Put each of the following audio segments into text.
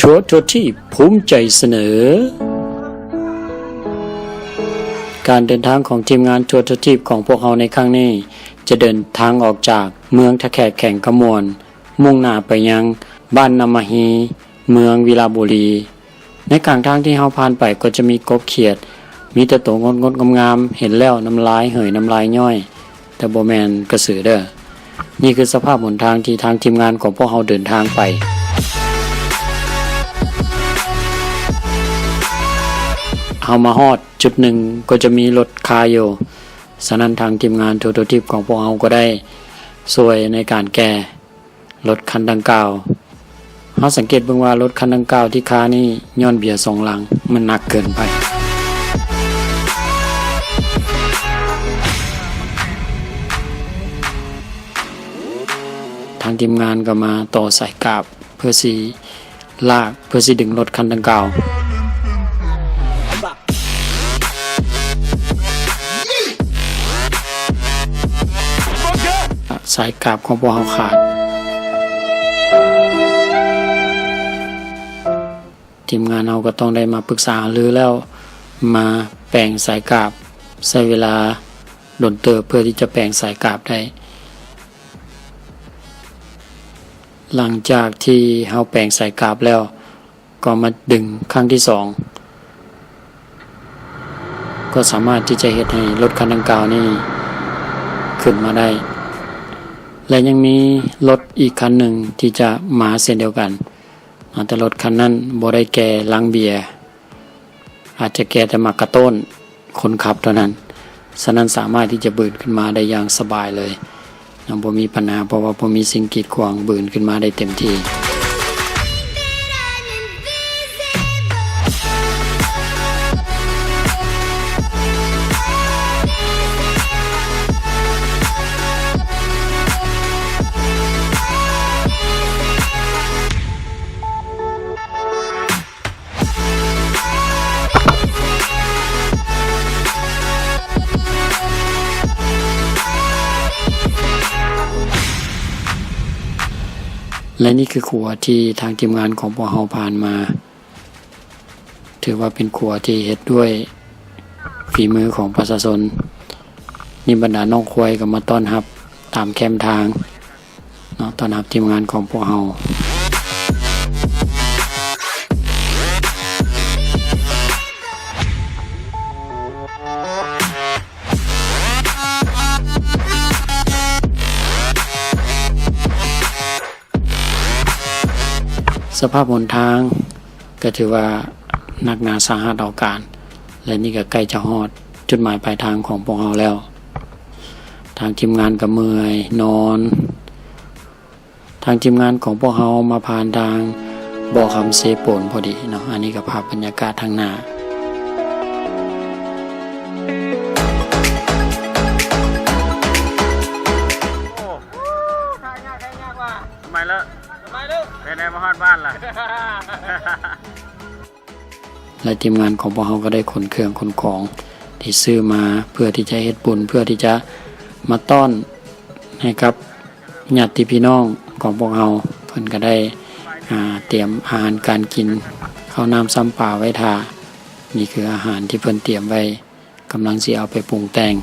Tour Tour Trip ພູມໃຈສະເໜີ ການເດີນທາງຂອງທີມງານ Tour Tour Trip ຂອງພວກເຮົາໃນຄັ້ງນີ້ ຈະເດີນທາງອອກຈາກເມືອງທ່າແຂກ ແຂວງຄຳມ່ວນ ມຸ່ງໜ້າໄປຍັງບ້ານນ້ຳມະຮີ ເມືອງວິລະບູລີ. ໃນກາງທາງທີ່ເຮົາຜ່ານໄປກໍຈະມີກົບຂຽດ ມີແຕ່ໂຕງົດໆງາມໆ ເຫັນແລ້ວນ້ຳລາຍເຫີຍນ້ຳລາຍຍ້ອຍ ແຕ່ບໍ່ແມ່ນກະສືເດີ້. ນີ້ຄືສະພາບຫົນທາງທີ່ທາງທີມງານຂອງພວກເຮົາເດີນທາງໄປ. ເຮົາມາຮອດຈຸດໜຶ່ງກໍຈະມີລົດຄາຢູ່ ສະນັ້ນທາງທີມງານ Tour Tour Trip ຂອງພວກເຮົາກໍໄດ້ຊ່ວຍໃນການແກ່ ລົດຄັນດັ່ງກ່າວ. ເຮົາສັງເກດເບິ່ງວ່າລົດຄັນດັ່ງກ່າວທີ່ຄານີ້ຍ້ອນເບຍສອງຫຼັງມັນໜັກເກີນໄປ. ທາງທີມງານກໍມາຕໍ່ສາຍກາບເພື່ອຊິ ລາກເພື່ອຊິດຶງລົດຄັນດັ່ງກ່າວ. ສາຍກາບຂອງພວກເຮົາຂາດ. ທີມງານເຮົາກໍຕ້ອງໄດ້ມາປຶກສາຫາລືແລ້ວ ມາແປງສາຍກາບ ໃຊ້ເວລາດົນເຕີບເພື່ອທີ່ຈະແປງສາຍກາບໄດ້. ຫຼັງຈາກທີ່ເຮົາແປງສາຍກາບແລ້ວ ກໍມາດຶງຄັ້ງທີສອງ ກໍສາມາດທີ່ຈະເຮັດໃຫ້ລົດຄັນດັ່ງກ່າວນີ້ຂຶ້ນມາໄດ້ ແລະ ຍັງມີລົດອີກຄັນໜຶ່ງທີ່ຈະມາເຊັ່ນດຽວກັນ ແຕ່ລົດຄັນນັ້ນບໍ່ໄດ້ແກ່ຫຼັງເບຍ ອາດຈະແກ່ແຕ່ໝາກກະໂຕ້ນ ຄົນຂັບເທົ່ານັ້ນ, ສະນັ້ນສາມາດທີ່ຈະບືນຂຶ້ນມາໄດ້ຢ່າງສະບາຍເລີຍ ຍັງບໍ່ມີບັນຫາ ເພາະວ່າບໍ່ມີສິ່ງກີດຂວາງ ບືນຂຶ້ນມາໄດ້ເຕັມທີ່. ແລະ ນີ້ຄືຂົວທີ່ທາງທີມງານຂອງພວກເຮົາຜ່ານມາ ຖືວ່າເປັນຂົວທີ່ເຮັດດ້ວຍ ຝີມືຂອງປະຊາຊົນ. ນີ້ບັນດານ້ອງຄວາຍກໍມາຕ້ອນຮັບຕາມແຄມທາງເນາະ, ຕ້ອນຮັບທີມງານຂອງພວກເຮົາ. ສະພາບຫົນທາງກໍຖືວ່າໜັກໜາສາຫັດເອົາການ ແລະ ນີ້ກໍໃກ້ຈະຮອດຈຸດໝາຍປາຍທາງຂອງພວກເຮົາແລ້ວ. ທາງທີມງານກໍເມື່ອຍນອນ. ທາງທີມງານຂອງພວກເຮົາມາຜ່ານທາງບໍ່ຄຳເຊໂປນພໍດີເນາະ. ອັນນີ້ກໍພາບບັນຍາກາດທາງໜ້າ. ໂອ້ ຂາຍຍາກ ຂາຍຍາກວ່າ. ສະບາຍເລີ ສະບາຍເລີ ໄດ້ ໄດ້ມາຮອດບ້ານລະ. ແລະ ທີມງານຂອງພວກເຮົາກໍໄດ້ຂົນເຄື່ອງຂົນຂອງທີ່ຊື້ມາ ເພື່ອທີ່ຈະເຮັດບຸນ ເພື່ອທີ່ຈະມາຕ້ອນໃຫ້ກັບຍາດຕິພີ່ນ້ອງຂອງພວກເຮົາ. ເພິ່ນກໍໄດ້ ອາ ຕຽມອາຫານການກິນ ເຂົ້ານ້ຳຊຳປາໄວ້ຖ້າ. ນີ້ຄືອາຫານທີ່ເພິ່ນຕຽມໄວ້ ກຳລັງຊິເອົາໄປປຸງແຕ່ງ.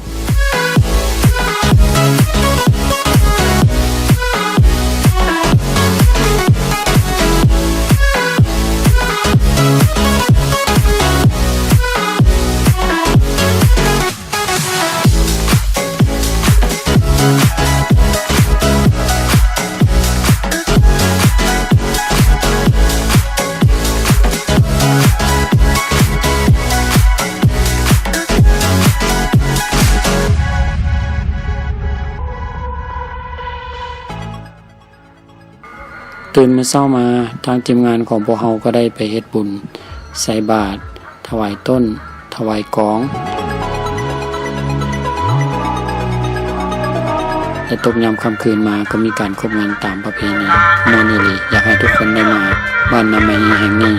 ຕື່ນມື້ເຊົ້າມາ, ທາງທີມງານຂອງພວກເຮົາກໍໄດ້ໄປເຮັດບຸນ, ໃສ່ບາດ, ຖວາຍຕົ້ນ, ຖວາຍກອງ ແລະ ຕົກຍາມຄ່ຳຄືນມາກໍມີການຄົບງານຕາມປະເພນີ. ມ່ວນອີ່ຫຼີ, ຢາກໃຫ້ທຸກຄົນໄດ້ມາບ້ານນ້ຳມະຮີແຫ່ງນີ້.